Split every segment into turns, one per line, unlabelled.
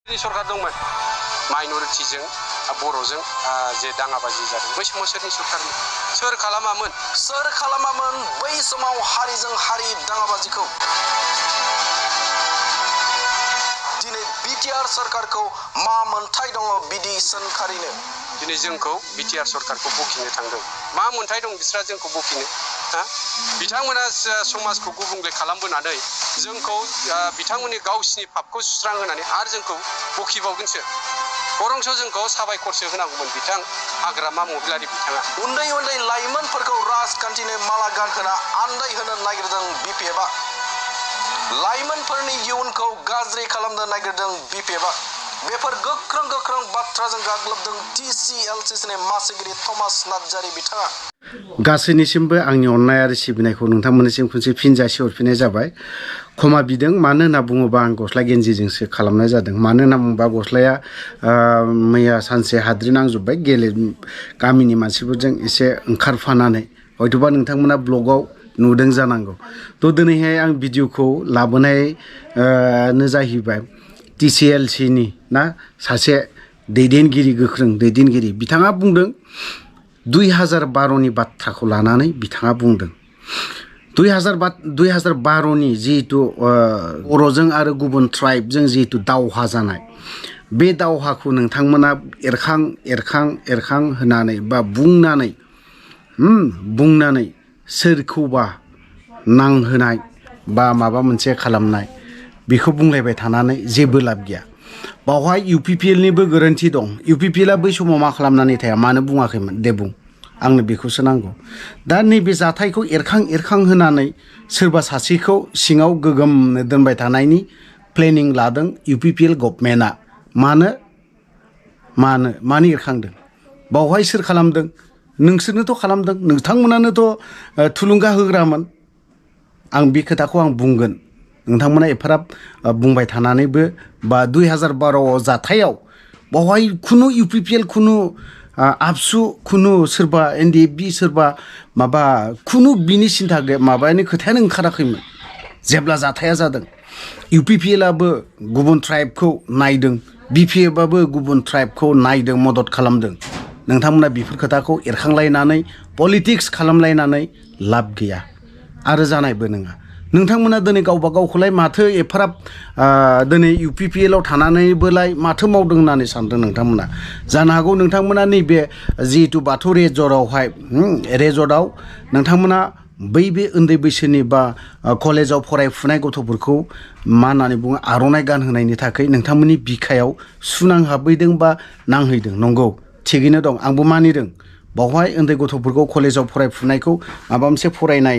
सरकार दंमोन माइनरिटिजों बर'जों जे दाङाबाजि जादों बै समाव सोरनि सरकारमोन सोर खालामामोन बै समाव हारिजों हारि दाङाबाजिखौ दिनै बिटिआर सरकारखौ मा मोनथाय दङ बिदि सोंखारिनो दिनै जोंखौ बिटिआर सरकारखौ बखिनो थांदों मा मोनथाय दं बिस्रा जोंखौ बखिनो बिथांमोना समाजखौ गुबुंले खालामबोनानै जोंखौ बिथांमोननि गावसिनि पापखौ सुस्रांहोनानै आरो जोंखौ बखिबावगोनसो बरंसो जोंखौ साबायखरसो होनांगौमोन बिथां हाग्रामा महिलारि बिथाङा उन्दै उन्दै लाइमोनफोरखौ राजखान्थिनि माला गानहोना आन्दायहोनो नागिरदों बिपिएफआ लाइमोनफोरनि इयुनखौ गाज्रि खालामनो नागिरदों बिपिएफआ बेफोर गोख्रों बाथ्राजों गाग्लोबदों टिसिएलसिनि मासिगिरि थमास नार्जारि बिथाङा गासैनिसिमबो आंनि अननाय आरो सिबिनायखौ नोंथांमोननिसिम खनसे फिन जासि हरफिननाय जाबाय क्षमा बिदों मानो होनना बुङोबा आं गस्ला गेन्जिजोंसो खालामनाय जादों मानो होनना बुङोबा गस्लाया मैया सानसे हाद्रि नांजोब्बाय गामिनि मानसिफोरजों एसे ओंखारफानानै हयथ'बा नोंथांमोना ब्लगाव नुदों जानांगौ थ' दिनैहाय आं भिडिअखौ लाबोनायनो जाहैबाय टिसिएलसिनि ना सासे दैदेनगिरि गोख्रों दैदेनगिरि बिथाङा बुंदों 2012नि बाथ्राखौ लानानै बिथाङा बुंदों 2012नि जिहेतु बर'जों आरो गुबुन ट्राइबजों जिहेतु दावहा जानाय बे दावहाखौ नोंथांमोना एरखां होनानै बा बुंनानै सोरखौबा नांहोनाय बा माबा मोनसे खालामनाय बेखौ बुंलायबाय थानानै जेबो लाब गैया बावहाय UPPLनिबो गोरोन्थि दं UPPLआ बै समाव मा खालामनानै थाया मानो बुङाखैमोन दे बुं आंनो बेखौसो नांगौ दा नैबे जाथायखौ एरखां होनानै सोरबा सासेखौ सिङाव गोगोमनो दोनबाय थानायनि प्लेनिं लादों UPPL गभर्नमेन्टआ मानो एरखांदों बावहाय सोर खालामदों नोंसोरनोथ' खालामदों नोंथांमोनानोथ' थुलुंगा होग्रामोन आं बे खोथाखौ आं बुंगोन नोंथांमोना एफाराब बुंबाय थानानैबो बा 2012 जाथायाव बावहाय खुनु UPPL खुनु आबसु खुनु सोरबा NDFB सोरबा माबा खुनु बिनि सिन्था माबानि खोथायानो ओंखाराखैमोन जेब्ला जाथाया जादों UPPLआबो गुबुन ट्राइबखौ नायदों BPFआबो गुबुन ट्राइबखौ नायदों मदद खालामदों नोंथांमोना बेफोर खोथाखौ एरखांलायनानै पलिटिक्स खालामलायनानै लाब गैया आरो जानायबो नङा नोंथांमोना दिनै गावबा गावखौलाय माथो एफाराब दिनै UPPLआव थानानैबोलाय माथो मावदों होननानै सानदों नोंथांमोना जानो हागौ नोंथांमोना नैबे जिहेतु बाथौ रेजर्टआव नोंथांमोना बे उन्दै बैसोनि बा कलेजाव फरायफुनाय गथ'फोरखौ मा होननानै बुङो आर'नाइ गानहोनायनि थाखाय नोंथांमोननि बिखायाव सुनांहाबहैदों बा नांहैदों नंगौ थिगैनो दं आंबो मानिदों बावहाय उन्दै गथ'फोरखौ कलेजाव फरायफुनायखौ माबा मोनसे फरायनाय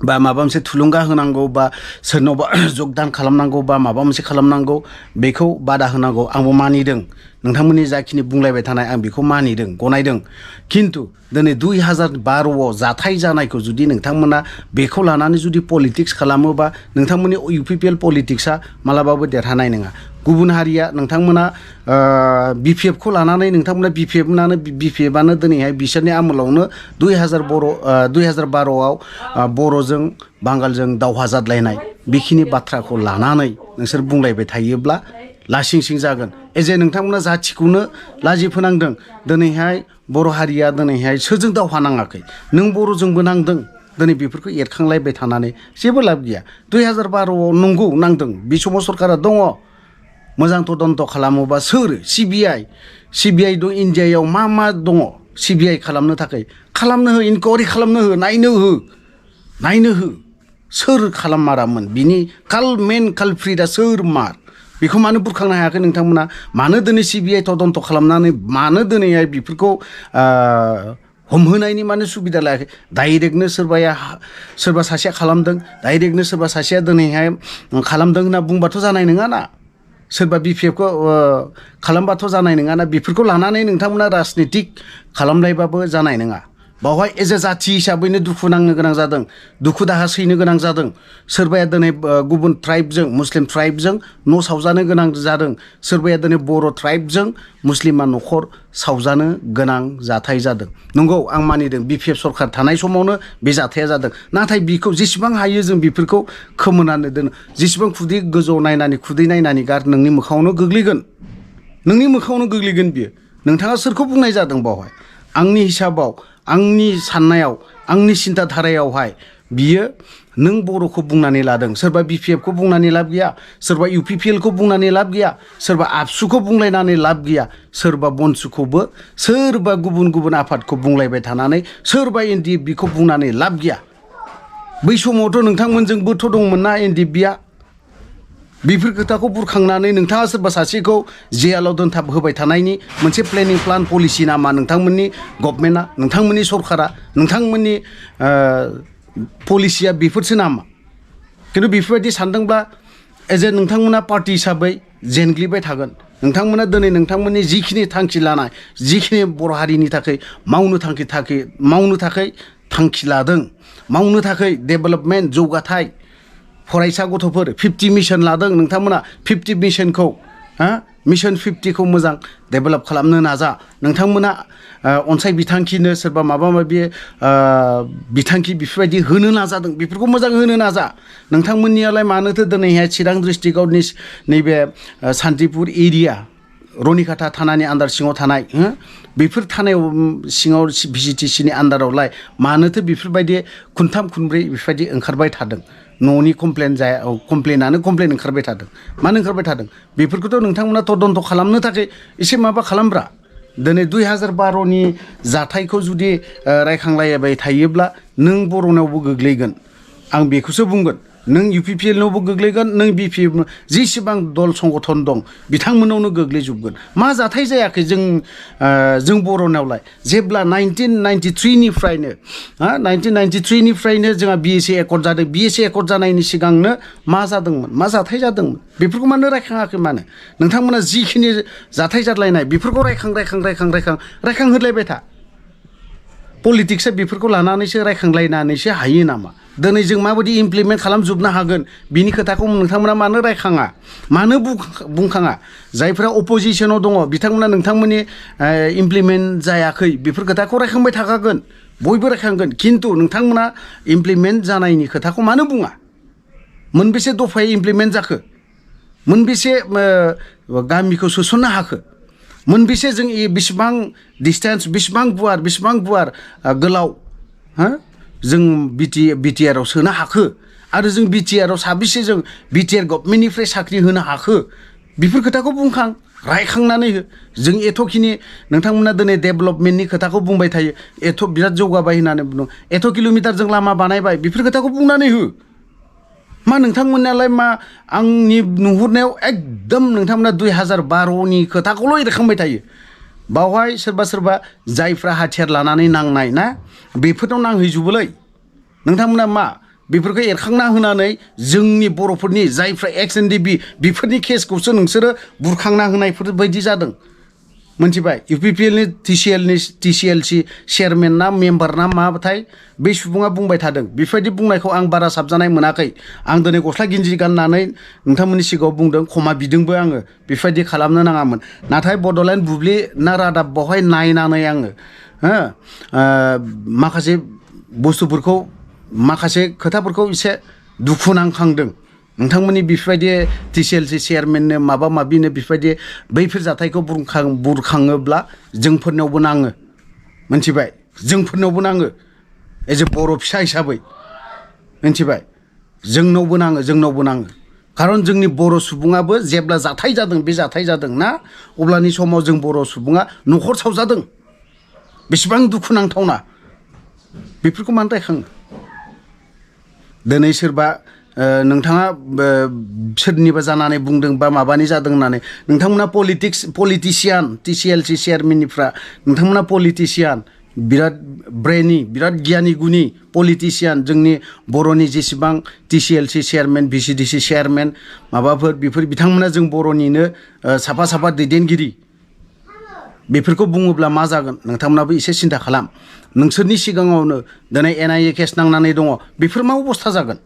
बा माबा मोनसे थुलुंगा होनांगौ बा सोरनावबा जगदान खालामनांगौ बा माबा मोनसे खालामनांगौ बेखौ बादा होनांगौ आंबो मानिदों नोंथांमोननि जाखिनि बुंलायबाय थानाय आं बेखौ मानिदों गनायदों खिन्थु दिनै 2012आव जाथाय जानायखौ जुदि नोंथांमोना बेखौ लानानै जुदि पलिटिक्स खालामोबा नोंथांमोननि UPPL पलिटिक्सआ मालाबाबो देरहानाय नङा गुबुन हारिया नोंथांमोना BPFखौ लानानै नोंथांमोना BPFआनो दिनैहाय बिसोरनि आमोलावनो 2012आव बर'जों बांगालजों दावहा जादलायनाय बेखिनि बाथ्राखौ लानानै नोंसोर बुंलायबाय थायोब्ला लासिंसिं जागोन एजे नोंथांमोना जाथिखौनो लाजि फोनांदों दिनैहाय बर' हारिया दिनैहाय सोरजों दावहा नाङाखै नों बर'जोंबो नांदों दिनै बेफोरखौ एरखांलायबाय थानानै जेबो लाब गैया 2012आव नंगौ नांदों बे समाव सरकारा दङ मोजां तदन्त खालामोबा सोर CBI दं इन्डियायाव मा दङ CBI खालामनो थाखाय खालामनो हो इनकुवारि खालामनो हो नायनो हो सोर खालाममारामोन बिनि मेन कालप्रिटआ सोर मार बेखौ मानो बुरखांनो हायाखै नोंथांमोना मानो दिनै CBI तदन्त खालामनानै मानो दिनैहाय बेफोरखौ हमहोनायनि मानो सुबिदा लायाखै डाइरेक्टनो सोरबा सासेया खालामदों डाइरेक्टनो सोरबा सासेया दिनैहाय खालामदों होनना बुंबाथ' जानाय नङाना सोरबा BPFखौ खालामबाथ' जानाय नङाना बेफोरखौ लानानै नोंथांमोना राजनितिक खालामलायबाबो जानाय नङा बावहाय एज ए जाथि हिसाबैनो दुखु नांनो गोनां जादों दुखु दाहा सैनो गोनां जादों सोरबाया दिनै गुबुन ट्राइबजों मुस्लिम ट्राइबजों न' सावजानो गोनां जादों सोरबाया दिनै बर' ट्राइबजों मुस्लिमा न'खर सावजानो गोनां जाथाय जादों नंगौ आं मानिदों BPF सरखार थानाय समावनो बे जाथाया जादों नाथाय बिखौ जेसेबां हायो जों बेफोरखौ खोमोनानै दोनो जेसेबां खुदै गोजौ नायनानै खुदै नायनानै गार नोंनि मोखाङावनो गोग्लैगोन बियो नोंथाङा सोरखौ बुंनाय जादों बावहाय आंनि हिसाबाव आंनि साननायाव आंनि सिन्था धारायावहाय बियो नों बर'खौ बुंनानै लादों सोरबा BPF खौ बुंनानै लाब गैया सोरबा UPPL खौ बुंनानै लाब गैया सोरबा आबसुखौ बुंलायनानै लाब गैया सोरबा बनसुखौबो सोरबा गुबुन आफादखौ बुंलायबाय थानानै सोरबा NDFB खौ बुंनानै लाब गैया बै समावथ' नोंथांमोनजोंबोथ' दंमोन ना NDFB आ बेफोर खोथाखौ बुरखांनानै नोंथाङा सोरबा सासेखौ जेलाव दोनथाब होबाय थानायनि मोनसे प्लेनिं प्लान पलिसि नामा नोंथांमोननि गभर्नमेन्टआ नोंथांमोननि सरकारा नोंथांमोननि पलिसिया बेफोरसो नामा खिन्थु बेफोरबायदि सानदोंब्ला एज ए नोंथांमोना पार्टि हिसाबै जेनग्लिबाय थागोन नोंथांमोना दिनै नोंथांमोननि जिखिनि थांखि लानाय जिखिनि बर' हारिनि थाखाय मावनो थाखाय थांखि लादों मावनो थाखाय डेभेलपमेन्ट जौगाथाय फरायसा गथ'फोर 50 मिशन लादों नोंथांमोना 50 मिशनखौ मिशन 50 खौ मोजां डेभेलप खालामनो नाजा नोंथांमोना अनसाय बिथांखिनो सोरबा माबा माबि बिथांखि बेफोरबायदि होनो नाजादों बेफोरखौ मोजां होनो नाजा नोंथांमोननियालाय मानोथो दिनैहाय चिरां डिस्ट्रिक्टआव नैबे सान्तिपुर एरिया रनिखाता थानानि आन्दार सिङाव थानाय बेफोर थानायाव सिङाव VCTC नि आन्दारावलाय मानोथो बेफोरबायदि खुनथाम खुनब्रै बेफोरबायदि ओंखारबाय थादों न'नि कमप्लेनानो कमप्लेन ओंखारबाय थादों मानो ओंखारबाय थादों बेफोरखौथ' नोंथांमोना तदन्त खालामनो थाखाय एसे माबा खालामब्रा दिनै 2012 नि जाथायखौ जुदि रायखांलायबाय थायोब्ला नों बर'नावबो गोग्लैगोन आं बेखौसो बुंगोन नों UPPL नावबो गोग्लैगोन नों BPF जेसेबां दल संगठन दं बिथांमोनावनो गोग्लैजोबगोन मा जाथाय जायाखै जों बर'नावलाय जेब्ला 1993 निफ्रायनो जोंहा BSA एकर्ड जादों BSA एकर्ड जानायनि सिगांनो मा जादोंमोन मा जाथाय जादोंमोन बेफोरखौ मानो रायखाङाखै मानो नोंथांमोना जिखिनि जाथाय जादलायनाय बेफोरखौ रायखां होलायबाय था पलिटिक्सआ बेफोरखौ लानानैसो रायखांलायनानैसो हायो नामा दिनै जों माबायदि इमप्लिमेन्ट खालामजोबनो हागोन बिनि खोथाखौ नोंथांमोना मानो रायखाङा मानो बुंखाङा जायफ्रा अपोजिशनाव दङ बिथांमोना नोंथांमोननि इमप्लिमेन्ट जायाखै बेफोर खोथाखौ रायखांबाय थाखागोन बयबो रायखांगोन खिन्थु नोंथांमोना इमप्लिमेन्ट जानायनि खोथाखौ मानो बुङा मोनबेसे दफायै इमप्लिमेन्ट जाखो मोनबेसे गामिखौ सोसननो हाखो मोनबेसे जों बेसेबां डिस्टेन्स बेसेबां गुवार गोलाव जों BTR आव सोनो हाखो आरो जों BTR आव साबेसे जों BTR गभर्नमेन्टनिफ्राय साख्रि होनो हाखो बेफोर खोथाखौ बुंखां रायखांनानै हो जों एथ'खिनि नोंथांमोना दिनै डेभेलपमेन्टनि खोथाखौ बुंबाय थायो एथ' बिराद जौगाबाय होननानै बुङो एथ' किल'मिटार जों लामा बानायबाय बेफोर खोथाखौ बुंनानै हो मा नोंथांमोनालाय मा आंनि नुहुरनायाव एकदम नोंथांमोना 2012 नि खोथाखौल' एरखांबाय थायो बावहाय सोरबा जायफ्रा हाथियार लानानै नांनाय ना बेफोरनाव नांहैजोबोलै नोंथांमोना मा बेफोरखौ एरखांना होनानै जोंनि बर'फोरनि जायफ्रा XNDB बेफोरनि केसखौसो नोंसोरो बुरखांना होनायफोर बायदि जादों मोनथिबाय UPPL नि TCLC चेयारमेन ना मेम्बार ना माबाथाय बे सुबुङा बुंबाय थादों बेफोरबायदि बुंनायखौ आं बारा साबजानाय मोनाखै आं दिनै गस्ला गिन्जि गाननानै नोंथांमोननि सिगाङाव बुंदों क्षमा बिदोंबो आङो बेफोरबायदि खालामनो नाङामोन नाथाय बड'लेण्ड बुब्लि ना रादाब बावहाय नायनानै आङो माखासे बुस्थुफोरखौ माखासे खोथाफोरखौ एसे दुखु नांखांदों नोंथांमोननि बेफोरबायदि TCLC चेयारमेननो माबा माबिनो बेफोरबायदि बैफोर जाथायखौ बुरखाङोब्ला जोंफोरनावबो नाङो मोनथिबाय जोंफोरनावबो नाङो एज ए बर' फिसा हिसाबै मोनथिबाय जोंनावबो नाङो खारन जोंनि बर' सुबुङाबो जेब्ला जाथाय जादों बे जाथाय जादों ना अब्लानि समाव जों बर' सुबुङा न'खर सावजादों बेसेबां दुखु नांथावना बेफोरखौ मानो रायखाङो दिनै सोरबा नोंथाङा सोरनिबा जानानै बुंदों बा माबानि जादों होननानै नोंथांमोना पलिटिसियान TCLC चेयारमेननिफ्रा नोंथांमोना पलिटिसियान बिराद ब्रेनि बिराद गियानि गुनि पलिटिसियान जोंनि बर'नि जेसेबां TCLC चेयारमेन VCDC चेयारमेन माबाफोर बेफोर बिथांमोना जों बर'निनो साफा दैदेनगिरि बेफोरखौ बुङोब्ला मा जागोन नोंथांमोनाबो एसे सिन्था खालाम नोंसोरनि सिगाङावनो दिनै NIA केस नांनानै दङ बेफोर मा अबस्था जागोन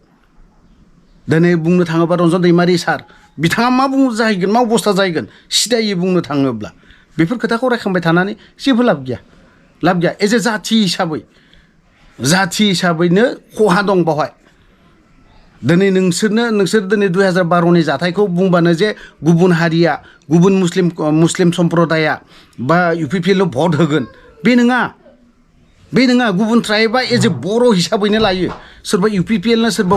दिनै बुंनो थाङोबा रन्जन दैमारि सार बिथाङा मा बुङो जाहैगोन मा अबस्था जाहैगोन सिदायै बुंनो थाङोब्ला बेफोर खोथाखौ रायखांबाय थानानै जेबो लाब गैया एज ए जाथि हिसाबैनो खहा दं बावहाय दिनै नोंसोर दिनै 2012नि जाथायखौ बुंबानो जे गुबुन हारिया गुबुन मुस्लिम सम्प्रदाया बा UPPL भट होगोन बे नङा गुबुन ट्राइबा एज ए बर' हिसाबैनो लायो सोरबा UPPL नो सोरबा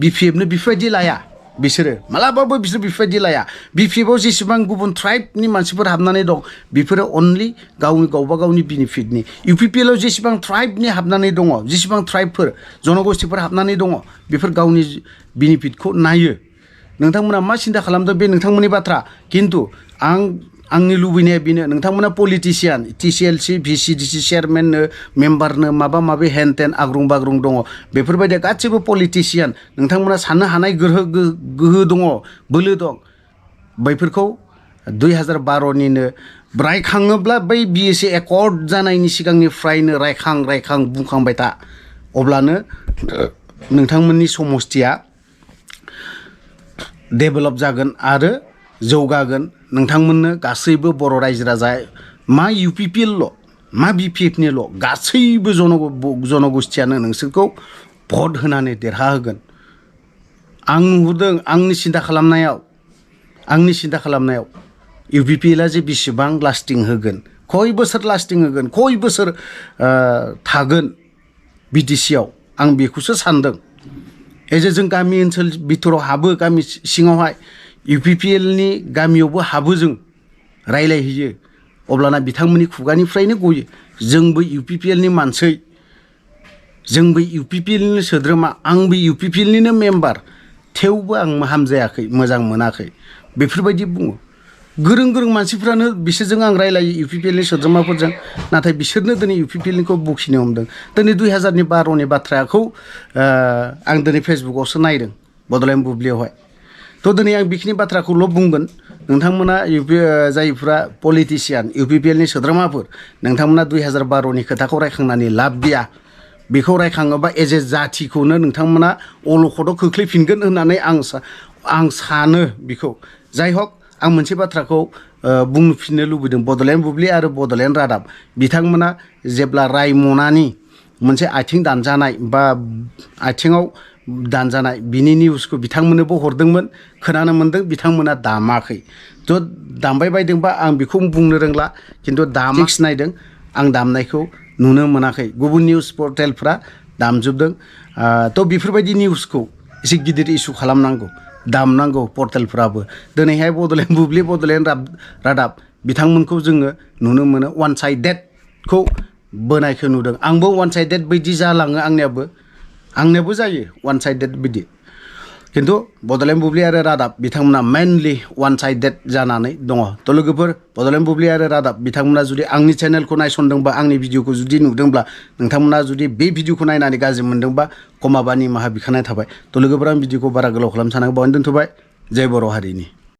BPF नो बेफोरबायदि लाया बिसोरो मालाबाबो बिसोर बेफोरबायदि लाया BPF आव जेसेबां गुबुन ट्राइबनि मानसिफोर हाबनानै दं बेफोरो अनलि गावबा गावनि बेनिफिटनि UPPL आव जेसेबां ट्राइबनि हाबनानै दङ जेसेबां ट्राइबफोर जनगोष्ठीफोर हाबनानै दङ बेफोर गावनि बेनिफिटखौ नायो नोंथांमोना मा सिन्था खालामदों बे नोंथांमोननि बाथ्रा खिन्थु आंनि लुबैनाया बेनो नोंथांमोना पलिटिशियान TCLC VCDC चेयारमेननो मेम्बारनो माबा हेन टेन आग्रुं बाग्रुं दङ बेफोरबायदि गासिबो पलिटिशियान नोंथांमोना साननो हानाय गोहो दङ बोलो दं बैफोरखौ 2012निनो रायखाङोब्ला बै BSA एकर्ड जानायनि सिगांनिफ्रायनो रायखां बुंखांबाय था अब्लानो नोंथांमोननि समस्थिया डेभेलप जागोन आरो जौगागोन नोंथांमोननो गासैबो बर' रायजो राजा मा UPPL मा BPFनिल' गासैबो जनगोष्ठीयानो नोंसोरखौ भट होनानै देरहाहोगोन आं नुहुरदों आंनि सिन्था खालामनायाव UPPLआ जे बेसेबां लास्टिं होगोन खय बोसोर लास्टिं होगोन खय बोसोर थागोन BTC आव आं बेखौसो सानदों एजे जों गामि ओनसोल बिथोराव हाबो गामि सिङावहाय UPPLनि गामियावबो हाबो जों रायलायहैयो अब्लाना बिथांमोननि खुगानिफ्रायनो गयो जोंबो UPPLनि मानसि जोंबो UPPLनि सोद्रोमा आंबो UPPLनिनो मेम्बार थेवबो आं हामजायाखै मोजां मोनाखै बेफोरबायदि बुङो गोरों मानसिफ्रानो बिसोरजों आं रायलायो UPPLनि सोद्रोमाफोरजों नाथाय बिसोरनो दिनै UPPLनिखौ बखिनो हमदों दिनै 2012नि बाथ्राखौ आं दिनै फेसबुकआवसो नायदों बड'लेण्ड बुब्लियावहाय थ' दिनै आं बेखिनि बाथ्राखौल' बुंगोन नोंथांमोना जायफ्रा पलिटिशियान UPPLनि सोद्रोमाफोर नोंथांमोना 2012नि खोथाखौ रायखांनानै लाब गैया बेखौ रायखाङोबा एज ए जाथिखौनो नोंथांमोना अलखदाव खोख्लैफिनगोन होननानै आं सानो बेखौ जाय हक आं मोनसे बाथ्राखौ बुंफिननो लुबैदों बड'लेण्ड बुब्लि आरो बड'लेण्ड रादाब बिथांमोना जेब्ला रायमनानि मोनसे आथिं दानजानाय बा आथिङाव दानजानाय बिनि निउसखौ बिथांमोननोबो हरदोंमोन खोनानो मोन्दों बिथांमोना दामाखै थ' दामबाय बायदोंबा आं बेखौ बुंनो रोंला खिन्थु दामिक्स नायदों आं दामनायखौ नुनो मोनाखै गुबुन निउस पर्टेलफ्रा दामजोबदों थ' बेफोरबायदि निउसखौ एसे गिदिर इस्यु खालामनांगौ दामनांगौ पर्टेलफ्राबो दिनैहाय बड'लेण्ड बुब्लि बड'लेण्ड रादाब बिथांमोनखौ जोङो नुनो मोनो वान साइडेडखौ बोनायखौ नुदों आंबो वान साइडेड बायदि जालाङो आंनियाबो जायो वान साइडेड बिदि खिन्थु बड'लेण्ड बुब्लि आरो रादाब बिथांमोना मेनलि वान साइडेड जानानै दङ थ' लोगोफोर बड'लेण्ड बुब्लि आरो रादाब बिथांमोना जुदि आंनि चेनेलखौ नायसनदोंबा आंनि भिडिअखौ जुदि नुदोंब्ला नोंथांमोना जुदि बे भिडिअखौ नायनानै गाज्रि मोनदोंबा खमाबा निमाहा बिखानाय थाबाय थ' लोगोफोर आं भिडिअखौ बारा गोलाव खालामनो सानाखै बावनो दोनथ'बाय जय बर' हारिनि